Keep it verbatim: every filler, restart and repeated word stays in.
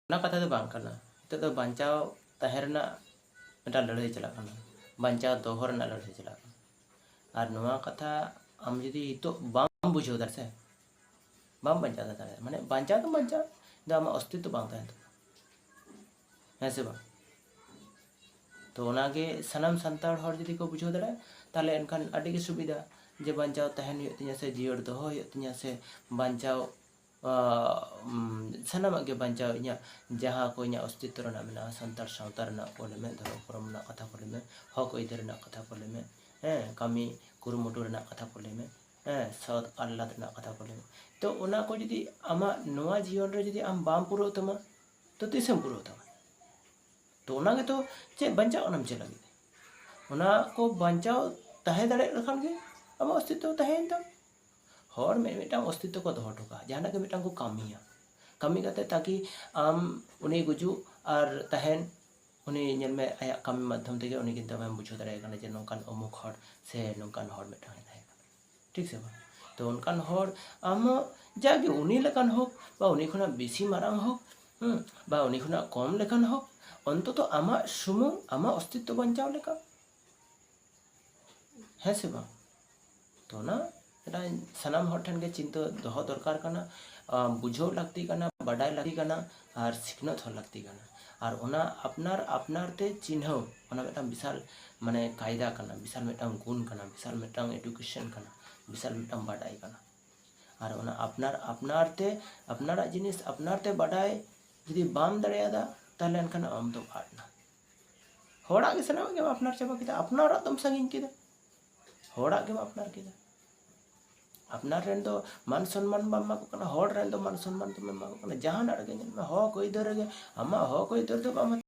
ᱚᱱᱟ ᱠᱟᱛᱷᱟ ᱫᱚ ᱵᱟᱝ ᱠᱟᱱᱟ᱾ ᱱᱤᱛᱚᱜ ᱫᱚ ᱵᱟᱧᱪᱟᱣ ᱛᱟᱦᱮᱸ ᱨᱮᱱᱟᱜ ᱢᱤᱫᱴᱟᱝ ᱞᱟᱹᱲᱦᱟᱹᱭ ᱪᱟᱞᱟᱜ ᱠᱟᱱᱟ, ᱵᱟᱧᱪᱟᱣ ᱫᱚᱦᱚ ᱨᱮᱱᱟᱜ ᱞᱟᱹᱲᱦᱟᱹᱭ ᱪᱟᱞᱟᱜ ᱠᱟᱱᱟ᱾ ᱟᱨ ᱱᱚᱣᱟ ᱠᱟᱛᱷᱟ ᱟᱢ ᱡᱩᱫᱤ ᱱᱤᱛᱚᱜ ᱵᱟᱢ ᱵᱩᱡᱷᱟᱹᱣ ᱫᱟ ᱥᱮ, ᱵᱟᱢ ᱵᱟᱧᱪᱟᱣ ᱫᱟᱲᱮᱭᱟᱜᱼᱟ᱾ ᱢᱟᱱᱮ ᱵᱟᱧᱪᱟᱣ ᱫᱚ ᱵᱟᱧᱪᱟᱣ, ᱫᱚ ᱟᱢᱟᱜ ᱚᱥᱛᱤᱛᱛᱚ ᱵᱟᱝ ᱛᱟᱦᱮᱱ ᱛᱟᱢᱟ, ᱦᱮᱸ ᱥᱮ ᱵᱟᱝ? ᱛᱚ ᱚᱱᱟᱜᱮ ᱥᱟᱱᱟᱢ ᱥᱟᱱᱛᱟᱲ ᱦᱚᱲ ᱡᱩᱫᱤ ᱠᱚ ᱵᱩᱡᱷᱟᱹᱣ ᱫᱟᱲᱮᱭᱟᱜᱼᱟ, ᱛᱟᱦᱚᱞᱮ ᱮᱱᱠᱷᱟᱱ ᱟᱹᱰᱤ ᱜᱮ ᱥᱩᱵᱤᱫᱷᱟ, ᱡᱮ ᱵᱟᱧᱪᱟᱣ ᱛᱟᱦᱮᱱ ᱦᱩᱭᱩᱜ ᱛᱤᱧᱟᱹ ᱥᱮ ᱡᱤᱭᱟᱹᱲ ᱫᱚᱦᱚ ᱦᱩᱭᱩᱜ ᱛᱤᱧᱟᱹ ᱥᱮ ᱵᱟᱧᱪᱟᱣ, ᱟᱸ, ᱩᱢ, ᱥᱟᱱᱟᱢᱟᱜ ᱜᱮ ᱵᱟᱧᱪᱟᱣ ᱤᱧᱟᱹᱜ ᱡᱟᱦᱟᱸ ᱠᱚ ᱤᱧᱟᱹᱜ ᱚᱥᱛᱤᱛᱛᱚ ᱨᱮᱱᱟᱜ ᱢᱮᱱᱟᱜᱼᱟ, ᱥᱟᱱᱛᱟᱲ ᱥᱟᱶᱛᱟ ᱨᱮᱱᱟᱜ ᱠᱚ ᱞᱟᱹᱭ ᱢᱮ, ᱫᱷᱚᱨᱚᱢ ᱠᱚᱨᱚᱢ ᱨᱮᱱᱟᱜ ᱠᱟᱛᱷᱟ ᱠᱚ ᱞᱟᱹᱭ ᱢᱮ, ᱦᱚᱠ ᱟᱹᱭᱫᱟᱹᱨ ᱨᱮᱱᱟᱜ ᱠᱟᱛᱷᱟ ᱠᱚ ᱞᱟᱹᱭ ᱢᱮ, ᱦᱮᱸ, ᱠᱟᱹᱢᱤ ᱠᱩᱨᱩᱢᱩᱴᱩ ᱨᱮᱱᱟᱜ ᱠᱟᱛᱷᱟ ᱠᱚ ᱞᱟᱹᱭ ᱢᱮ, ᱦᱮᱸ, ᱥᱚᱛ ᱟᱦᱞᱟᱫ ᱨᱮᱱᱟᱜ ᱠᱟᱛᱷᱟ ᱠᱚ ᱞᱟᱹᱭ ᱢᱮ᱾ ᱛᱚ ᱚᱱᱟ ᱠᱚ ᱡᱩᱫᱤ ᱟᱢᱟᱜ ᱱᱚᱣᱟ ᱡᱤᱭᱚᱱ ᱨᱮ ᱡᱩᱫᱤ ᱟᱢ ᱵᱟᱢ ᱯᱩᱨᱟᱹᱣ ᱛᱟᱢᱟ, ᱛᱚ ᱛᱤᱥᱮᱢ ᱯᱩᱨᱟᱹᱣ ᱛᱟᱢᱟ? ᱛᱚ ᱚᱱᱟ ᱜᱮᱛᱚ ᱪᱮᱫ ᱵᱟᱧᱪᱟᱣ ᱚᱱᱟᱢ ᱪᱮᱫ ᱞᱟᱹᱜᱤᱫ? ᱚᱱᱟ ᱠᱚ ᱵᱟᱧᱪᱟᱣ ᱛᱟᱦᱮᱸ ᱫᱟᱲᱮᱭᱟᱜ ᱞᱮᱠᱷᱟᱱ ᱜᱮ ᱟᱢᱟᱜ ᱚᱥᱛᱤᱛᱛᱚ ᱛᱟᱦᱮᱸᱭᱮᱱ ᱛᱟᱢ᱾ ᱦᱚᱲ ᱢᱤᱫ ᱢᱤᱫᱴᱟᱝ ᱚᱥᱛᱤᱛᱛᱚ ᱠᱚ ᱫᱚᱦᱚ ᱦᱚᱴᱚ ᱠᱟᱜᱼᱟ, ᱡᱟᱦᱟᱱᱟᱜ ᱜᱮ ᱢᱤᱫᱴᱟᱝ ᱠᱚ ᱠᱟᱹᱢᱤᱭᱟ, ᱠᱟᱹᱢᱤ ᱠᱟᱛᱮ ᱛᱟᱠᱤ ᱟᱢ ᱩᱱᱤ ᱜᱩᱡᱩᱜ ᱟᱨ ᱛᱟᱦᱮᱱ, ᱩᱱᱤ ᱧᱮᱞ ᱢᱮ ᱟᱭᱟᱜ ᱠᱟᱹᱢᱤ ᱢᱟᱫᱽᱫᱷᱚᱢ ᱛᱮᱜᱮ ᱩᱱᱤ ᱠᱤᱱᱛᱩ ᱟᱢᱮᱢ ᱵᱩᱡᱷᱟᱹᱣ ᱫᱟᱲᱮᱭᱟᱭ ᱠᱟᱱᱟ ᱡᱮ ᱱᱚᱝᱠᱟᱱ ᱚᱢᱩᱠ ᱦᱚᱲ ᱥᱮ ᱱᱚᱝᱠᱟᱱ ᱦᱚᱲ ᱢᱤᱫᱴᱟᱝ ᱮ ᱛᱟᱦᱮᱸ ᱠᱟᱱᱟ, ᱴᱷᱤᱠ ᱥᱮ ᱵᱟᱝ? ᱛᱚ ᱚᱱᱠᱟᱱ ᱦᱚᱲ ᱟᱢ ᱦᱚᱸ ᱡᱟᱜᱮ ᱩᱱᱤ ᱞᱮᱠᱟᱱ ᱦᱳᱠ ᱵᱟ ᱩᱱᱤ ᱠᱷᱚᱱᱟᱜ ᱵᱮᱥᱤ ᱢᱟᱨᱟᱝ ᱦᱳᱠ, ᱦᱩᱸ, ᱵᱟ ᱩᱱᱤ ᱠᱷᱚᱱᱟᱜ ᱠᱚᱢ ᱞᱮᱠᱟᱱ ᱦᱳᱠ, ᱚᱱᱛᱚᱛᱚ ᱟᱢᱟᱜ ᱥᱩᱢᱩᱝ ᱟᱢᱟᱜ ᱚᱥᱛᱤᱛᱛᱚ ᱵᱟᱧᱪᱟᱣ ᱞᱮᱠᱟ, ᱦᱮᱸ ᱥᱮ ᱵᱟᱝ? ᱛᱚ ᱚᱱᱟ ᱢᱤᱫᱴᱟᱝ ᱥᱟᱱᱟᱢ ᱦᱚᱲ ᱴᱷᱮᱱ ᱜᱮ ᱪᱤᱱᱛᱟᱹ ᱫᱚᱦᱚ ᱫᱚᱨᱠᱟᱨ ᱠᱟᱱᱟ, ᱟᱢ ᱵᱩᱡᱷᱟᱹᱣ ᱞᱟᱹᱠᱛᱤ ᱠᱟᱱᱟ, ᱵᱟᱰᱟᱭ ᱞᱟᱹᱠᱛᱤ ᱠᱟᱱᱟ, ᱟᱨ ᱥᱤᱠᱷᱱᱟᱹᱛ ᱦᱚᱸ ᱞᱟᱹᱠᱛᱤ ᱠᱟᱱᱟ᱾ ᱟᱨ ᱚᱱᱟ ᱟᱯᱱᱟᱨ ᱟᱯᱱᱟᱨ ᱛᱮ ᱪᱤᱱᱦᱟᱹᱣ, ᱚᱱᱟ ᱢᱤᱫᱴᱟᱝ ᱵᱤᱥᱟᱞ ᱢᱟᱱᱮ ᱠᱟᱭᱫᱟ ᱠᱟᱱᱟ, ᱵᱤᱥᱟᱞ ᱢᱤᱫᱴᱟᱝ ᱜᱩᱱ ᱠᱟᱱᱟ, ᱵᱤᱥᱟᱞ ᱢᱤᱫᱴᱟᱝ education ᱠᱟᱱᱟ, ᱵᱤᱥᱟᱞ ᱢᱤᱫᱴᱟᱝ ᱵᱟᱰᱟᱭ ᱠᱟᱱᱟ᱾ ᱟᱨ ᱚᱱᱟ ᱟᱯᱱᱟᱨ ᱟᱯᱱᱟᱨ ᱛᱮ, ᱟᱯᱱᱟᱨᱟᱜ ᱡᱤᱱᱤᱥ ᱟᱯᱱᱟᱨ ᱛᱮ ᱵᱟᱰᱟᱭ ᱡᱩᱫᱤ ᱵᱟᱢ ᱫᱟᱲᱮᱭᱟᱫᱟ, ᱛᱟᱦᱞᱮ ᱮᱱᱠᱷᱟᱱ ᱟᱢ ᱫᱚᱢ ᱟᱫ ᱮᱱᱟ᱾ ᱦᱚᱲᱟᱜ ᱜᱮ ᱥᱟᱱᱟᱢᱟᱜ ᱜᱮᱢ ᱟᱯᱱᱟᱨ ᱪᱟᱵᱟ ᱠᱮᱫᱟ, ᱟᱯᱱᱟᱨᱟᱜ ᱫᱚᱢ ᱥᱟᱺᱜᱤᱧ ᱠᱮᱫᱟ, ᱦᱚᱲᱟᱜ ᱜᱮᱢ ᱟᱯᱱᱟᱨ ᱠᱮᱫᱟ᱾ ᱟᱯᱱᱟᱨ ᱨᱮᱱ ᱫᱚ ᱢᱟᱱ ᱥᱚᱱᱢᱟᱱ ᱵᱟᱢ ᱮᱢᱟ ᱠᱚ ᱠᱟᱱᱟ, ᱦᱚᱲ ᱨᱮᱱ ᱫᱚ ᱢᱟᱱ ᱥᱚᱱᱢᱟᱱ ᱫᱚᱢ ᱮᱢᱟ ᱠᱚ ᱠᱟᱱᱟ᱾ ᱡᱟᱦᱟᱱᱟᱜ ᱨᱮᱜᱮ ᱧᱮᱞ ᱢᱮ, ᱦᱚᱠ ᱟᱹᱭᱫᱟᱹᱨ ᱨᱮᱜᱮ ᱟᱢᱟᱜ ᱦᱚᱠ ᱟᱹᱭᱫᱟᱹᱨ ᱫᱚ ᱵᱟᱢ